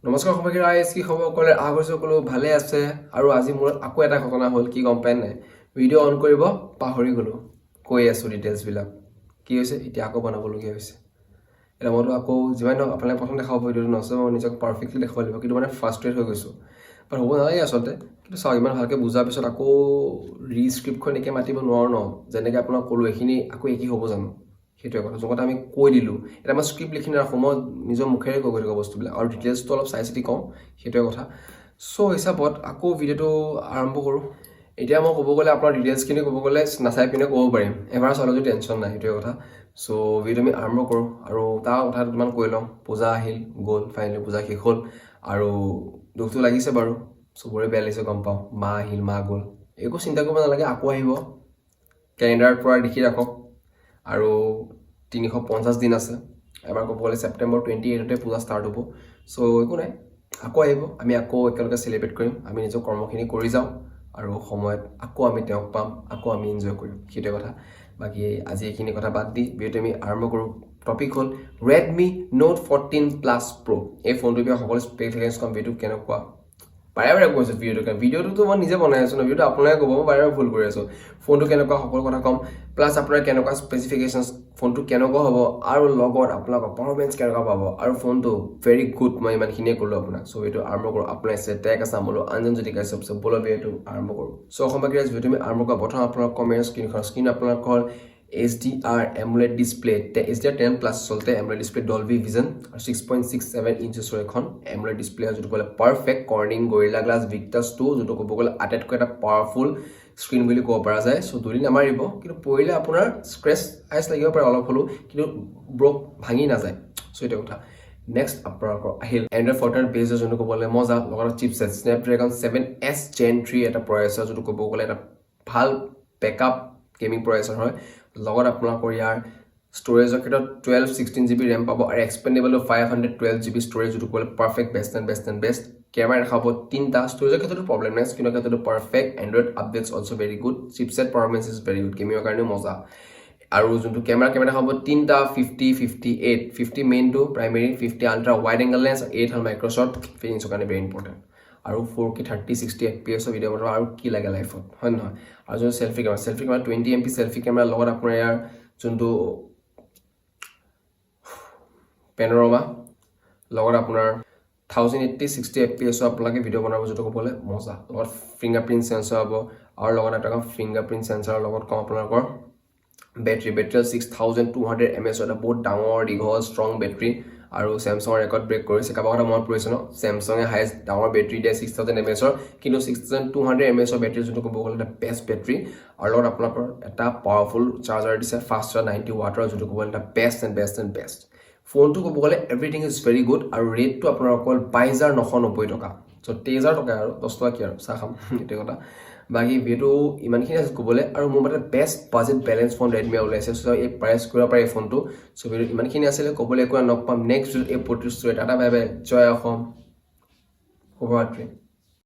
নমস্কাৰ সমগ্ৰ ৰাইজ, কি খবৰ ক'লে? আশা কৰিছোঁ সকলো ভালে আছে। আৰু আজি মোৰ আকৌ এটা ঘটনা হ'ল, কি গম পাই নাই? ভিডিঅ' অন কৰিব পাহৰি গ'লোঁ। কৈ আছোঁ ডিটেইলছবিলাক কি হৈছে। এতিয়া আকৌ বনাবলগীয়া হৈছে। এতিয়া মইতো আকৌ যিমান নহওক আপোনালোকে প্ৰথম দেখাব ভিডিঅ'টো নচে, মই নিজক পাৰফেক্টলি দেখাব লাগিব। কিন্তু মানে ফ্ৰাষ্ট্ৰেট হৈ গৈছোঁ। বাট হ'ব নালাগে আচলতে। কিন্তু চাওক, ইমান ভালকৈ বুজাৰ পিছত আকৌ ৰিস্ক্ৰিপ্টখন একে মাতিব নোৱাৰোঁ ন। যেনেকৈ আপোনাক ক'লোঁ, এইখিনি আকৌ একেই হ'ব জানো? সেইটোৱে কথা। যোন কথা আমি কৈ দিলোঁ, এতিয়া মই স্ক্ৰিপ্ট লিখি নাৰাখোঁ, মই নিজৰ মুখেৰে কৈ গৈ থাকোঁ বস্তুবিলাক আৰু ডিটেইলছটো অলপ চাই চিতি কওঁ, সেইটোৱে কথা। চ' হিচাপত আকৌ ভিডিঅ'টো আৰম্ভ কৰোঁ। এতিয়া মই ক'ব গ'লে আপোনাৰ ডিটেইলছখিনি ক'ব গ'লে নাচাই পিনে ক'ব পাৰিম, এবাৰ চালেও টেনশ্যন নাই, সেইটোৱে কথা। চ' ভিডিঅ'টো আমি আৰম্ভ কৰোঁ আৰু তাৰ কথা দুটামান কৈ লওঁ। পূজা আহিল, গ'ল, ফাইনেলি পূজা শেষ হ'ল আৰু দুখটো লাগিছে বাৰু, চবৰে বেয়া লাগিছে, গম পাওঁ। মা আহিল, মা গ'ল, একো চিন্তা কৰিব নালাগে, আকৌ আহিব। কেলেণ্ডাৰত পৰা লিখি ৰাখক আৰু 350 দিন আছে। এবাৰ ক'ব গ'লে ছেপ্টেম্বৰ 28তে পূজা ষ্টাৰ্ট হ'ব। চ' একো নাই, আকৌ আহিব, আমি আকৌ একেলগে চেলিব্ৰেট কৰিম। আমি নিজৰ কৰ্মখিনি কৰি যাওঁ আৰু সময়ত আকৌ আমি তেওঁক পাম, আকৌ আমি এনজয় কৰিম, সেইটোৱে কথা। বাকী আজি এইখিনি কথা বাদ দি ভিডিঅ'টো আমি আৰম্ভ কৰোঁ। টপিক হ'ল ৰেডমি নোট 14 প্লাছ প্ৰ'। এই ফোনটোৰ বিষয়ে সকলো স্পেচিফিকেশ্যন ক'ম, ভিডিঅ'টো কেনেকুৱা। বাৰে বাৰে কৈছোঁ ভিডিঅ'টো কাৰণে, ভিডিঅ'টোতো মই নিজে বনাই আছোঁ ন, ভিডিঅ'টো আপোনালোকে ক'ব, মই বাৰে বাৰে ভুল কৰি আছোঁ। ফোনটো কেনেকুৱা সকলো কথা ক'ম, প্লাছ আপোনাৰ কেনেকুৱা স্পেচিফিকেশ্যনছ, ফোনটো কেনেকুৱা হ'ব আৰু লগত আপোনালোকৰ পাৰফৰ্মেঞ্চ কেনেকুৱা পাব আৰু ফোনটো ভেৰি গুড। মই ইমানখিনিয়ে ক'লোঁ আপোনাক। চ' এইটো আৰম্ভ কৰোঁ। আপোনাৰ আছে টেক আছে আমলো আঞ্জন যদি গাইছে চব ব'ল, ভিডিঅ'টো আৰম্ভ কৰোঁ। চ' অসম বাকী ভিডিঅ'টো আমি আৰম্ভ কৰোঁ। প্ৰথম আপোনালোক কমেৰ স্ক্ৰীণখন, স্ক্ৰীণ আপোনালোকৰ HDR AMOLED display, HDR 10+ আচলতে এমোলেড ডিছপ্লে, ডলবি ভিজন আৰু 6.67 ইঞ্চেছৰ এখন এমোলেড ডিছপ্লে, যোনটো ক'লে পাৰফেক্ট কৰ্ণিং গৰিলা গ্লাছ ভিক্টাছ 2, যোনটো ক'ব গ'লে আটাইতকৈ এটা পাৱাৰফুল স্ক্ৰীণ বুলি ক'ব পৰা যায়। চ' ধূলি নামাৰিব, কিন্তু পৰিলে আপোনাৰ স্ক্ৰেচ আইচ লাগিব পাৰে অলপ হ'লেও, কিন্তু ব্ৰক ভাঙি নাযায়। চ' এইটো কথা। নেক্সট আপোনালোকৰ আহিল এণ্ড্ৰইড 14 বেছৰ, যোনটো ক'বলৈ মজা, লগত চিপছেট স্নেপড্ৰেগন 7s জেন 3 এটা প্ৰচেছৰ, যোনটো ক'ব গ'লে এটা ভাল বেকআপ গেমিং প্ৰচেছৰ হয়। লগত আপোনালোকৰ ইয়াৰ ষ্ট'ৰেজৰ ক্ষেত্ৰত 12 16 জিবি ৰেম পাব আৰু expandable 512 GB storage, যোনটো ক'বলৈ perfect, best and best and best. Camera দেখাব তিনিটা। ষ্ট'ৰেজৰ ক্ষেত্ৰতো প্ৰব্লেম নাই, স্ক্ৰীণৰ ক্ষেত্ৰতো perfect. Android updates also very good, chipset performance is very good, গেমিঙৰ কাৰণেও মজা। আৰু যোনটো কেমেৰা, কেমেৰা দেখাব তিনিটা, 50, 50, 8। 50 মেইনটো primary, 50 ultra wide angle lens, 8 হ'ল মেক্ৰ' শ্বট, ফিলিংছৰ কাৰণে ভেৰি ইম্পৰ্টেণ্ট। আৰু 4K 30 60 এফ পি এছৰ ভিডিঅ' বনাব, আৰু কি লাগে লাইফত, হয় নহয়? আৰু যোনটো selfie camera, selfie camera 20 MP selfie camera, লগত আপোনাৰ ইয়াৰ যোনটো পেনৰমা, লগত আপোনাৰ 1080 60 এফ পি এছৰ আপোনালোকে ভিডিঅ' বনাব, যোনটো ক'বলৈ মজা। লগত ফিংগাৰ প্ৰিণ্ট চেঞ্চাৰ হ'ব আৰু লগত এটা ফিংগাৰ প্ৰিণ্ট চেঞ্চাৰৰ লগত কওঁ আপোনালোকৰ বেটেৰী, বেটেৰী 6200 এম এ এইচৰ এটা বহুত ডাঙৰ দীঘল ষ্ট্ৰং বেটেৰী আৰু চেমচাঙৰ ৰেকৰ্ড ব্ৰেক কৰিছে। কাৰোবাৰ কথা মনত পৰিছে ন, চেমচাঙে হায়েষ্ট ডাঙৰ বেটেৰী দিয়ে 6000 এম এ এইচৰ, কিন্তু 6200 এম এ এইচৰ বেটেৰী, যোনটো ক'ব গ'লে এটা বেষ্ট বেটেৰী। আৰু লগত আপোনালোকৰ এটা পাৱাৰফুল চাৰ্জাৰ দিছে, ফাষ্ট চাৰ্জ 90 ৱাটৰ, যোনটো ক'ব গ'লে এটা best and best and best. ফোনটো ক'ব গ'লে everything is very good আৰু ৰেটটো আপোনাৰ অকল 22,990 টকা। চ' 23,000 টকা আৰু 10 টকা কি আৰু চাহ খাম, সেইটোৱে কথা। বাকী ভিডিঅ'টো ইমানখিনি আছে ক'বলৈ আৰু মোৰ মতে best budget balance phone Redmi ওলাইছে। চ' এই প্ৰাইচ কৰিব পাৰে এই ফোনটো। চ' ভিডিঅ' ইমানখিনি আছিলে ক'বলৈ, একো, লগ পাম নেক্সট ভিডিঅ'ত। এই প্ৰতিশ্ৰুতি, টাটা, বাই বাই, জয় অসম, শুভৰাত্ৰি।